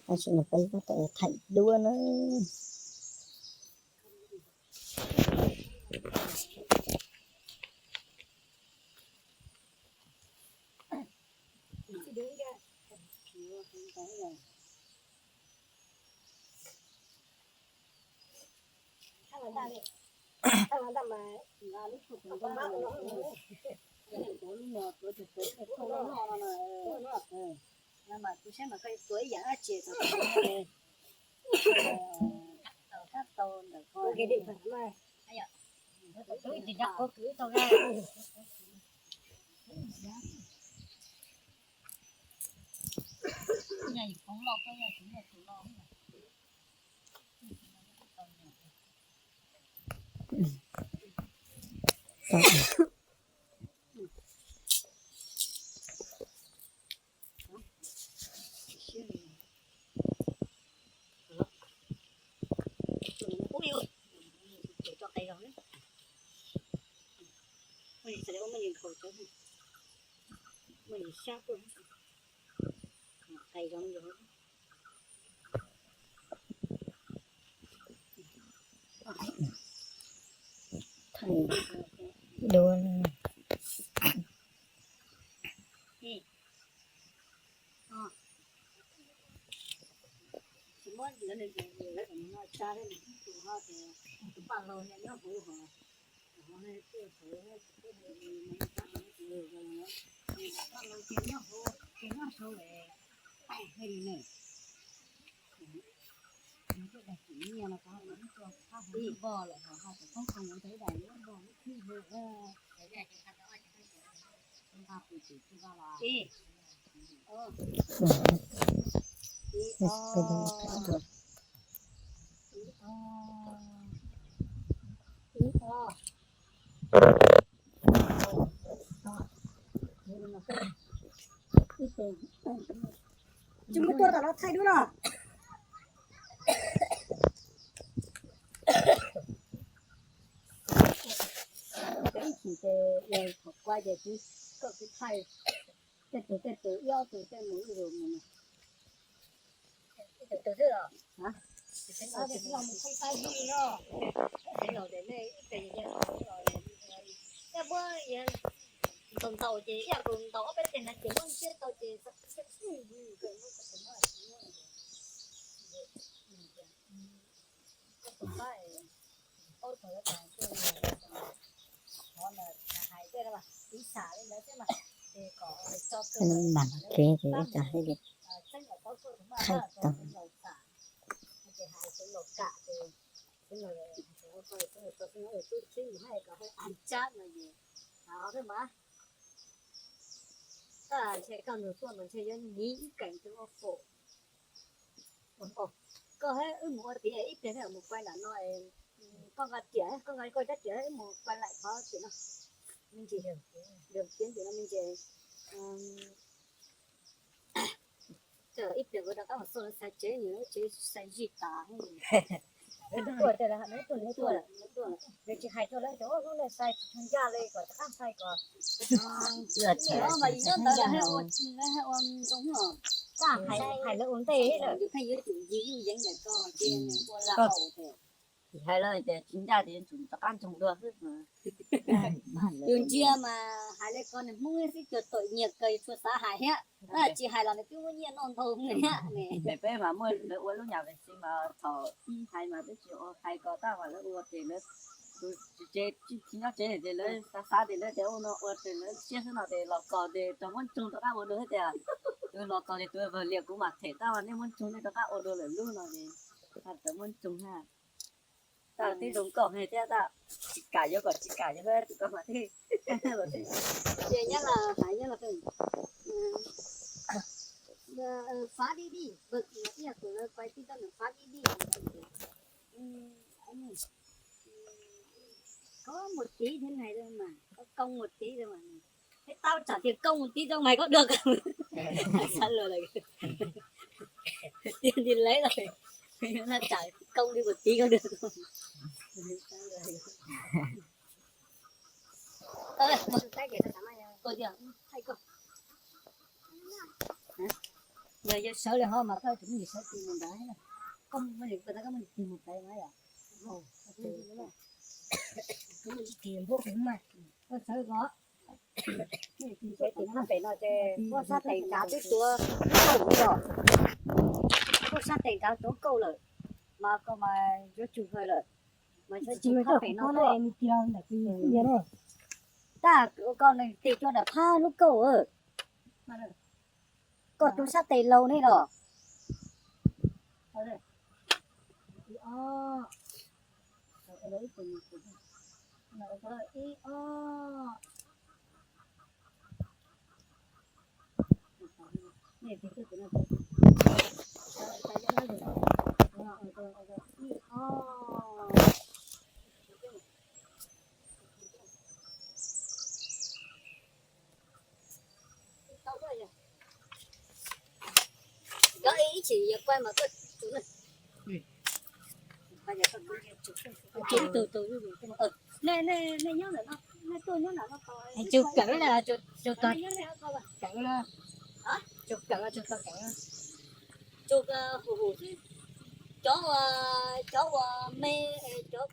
Tam sim no peb tab tom thaij duab na. Mas kuv saib mas koj yuav tuav ib yam dab tsi tau, tau ntawm ko. Tus ib tus nco qhov kwv tau ga. Yog yus qhov loj koj yog tus loj tus loj. Ub, tso qe zoo, muaj ib txhais ub muaj ib nkhaus cov, muaj ib sab tuaj, qe zoo zoo. Thaij duab. Tsis muab lawv nws lawv kom nws noj tsab thiab nws ib tug ho tias tus paj laug nyob huv hov, hov tuaj sawv tsis pub hais li no, paj laug ces nyob huv ces nyob sawv es hais li no. Nws tuaj dag tsim nyiaj no, ib tuaj qab huv npoj lawm ho ho tsis poob qee lawv ntawd ib daim lub npoj lub khib hwv. Tsis muaj tuaj tom no thaij dua no. Ib chim ces thaum kuav ces koj kuj thaij tej tug tej tug ib ob tug tej mus ib zus mus. Ib tug twg xwb los? Ib tug twg los mus thaij thaij ib no. Tsev laus ces nej ib tug ces los, yog muab ntaus ntaus ces ib yam nkaus ntaus ob peb teg na ces muab ntsiab tau ces Mas kev ces ib co hais li thaij tau. Tab ntshe koj nug tuaj mas ntshe yuav niv ib keem rau ua faus. Koj wb mus ua tiav ib pliag mus pais nram no, koj nqa riam, koj nqa koj rab riam wb mus pais laim qhov tim no. Me ntsis, tiav tim no me ntsis. Ib pliag kuv rov qab mus xauj lawv xaiv tsev, nws lub tsev xaiv zij tas. Tuaj, tuaj, nws tsis hais rau lawv tias ub lub nej xaiv tsis tshua ncaj li kom rov qab xaiv kom. Mas yus nyob ntawd lawv hais ua zoo, hais lawv ua ntej lawm. Yus pheej yuav tsum yig yuj yeev ntawm koj ces nws ua lag haus. Hais lawv tias tsis ncaj ces yuav tsum rov qab ntsoog dua xwb. Yus ntsia mas hais li ko nws Hmoob xwb cuag tawm nyiag kawg, yus tsis xav hais thiab. Tsis hais los nws twb muaj nyiaj noj ntau thiab ne. Peb mas muaj lawv ua lub nyam vej xis mas thaum ib hais mas twb tsis ua, hais ko tab mas lawv ua ces lawv tus tsis nyob tsev ces lawv xav xav ces lawv tias ua no ua ces lawv siab xwb no ces los kos ces rov muab ntsoog rov qab ua dua thiab tias. Tus los kos ces tus vag lias kuv mas them tab mas nej muab ntsoog nej rov qab ua dua lwm lub no ces rov muab ntsoog na. Tab twb zoo nkauj thiab tab, tsis kam yuav kom tsis kam yuav tus koj mas thiaj. Ces nyob los hais nyob los, fav dib dib, ib yam kuv lawv pais tij tau nws fav dib dib. Koj mus tiv thiab nais mas, koj koo mus tiv mas, tau tsam tias koo mus tiv rau mas koj dua koj. Xav luag lawm, tiag nti lawv lawm, tsam koo li mus tiv koj dua. Koj tias, thaij koj. Yog sawv li ho mas koj tus me nyuam sawv tis mus ntawd, koj muaj li koj mus tis mus ntawd na yom. Tus me nyuam tis npua mas koj sawv ko. Tus me nyuam tis sawv tis no pem no ces koj sab tes nrad twb tuav kauj lawm, koj sab tes nrad tuav kauj lawm, mas koj mas yuav tsum hawm lawm, mas sawv tis phab pem no tuaj. Tab koj nws tis cov nram phab lub kauj, koj tus sab tes laus ne los. Cov ib chim yog quaj mas koj tsum na. Nej nyob ntawm no, nej tuaj nyob ntawm no tos. Tsum kawm na, tsum tog kawm na. Tsum kawm, tsum tog kawm. Tsum hum hum xwb. Cov, cov uas me, cov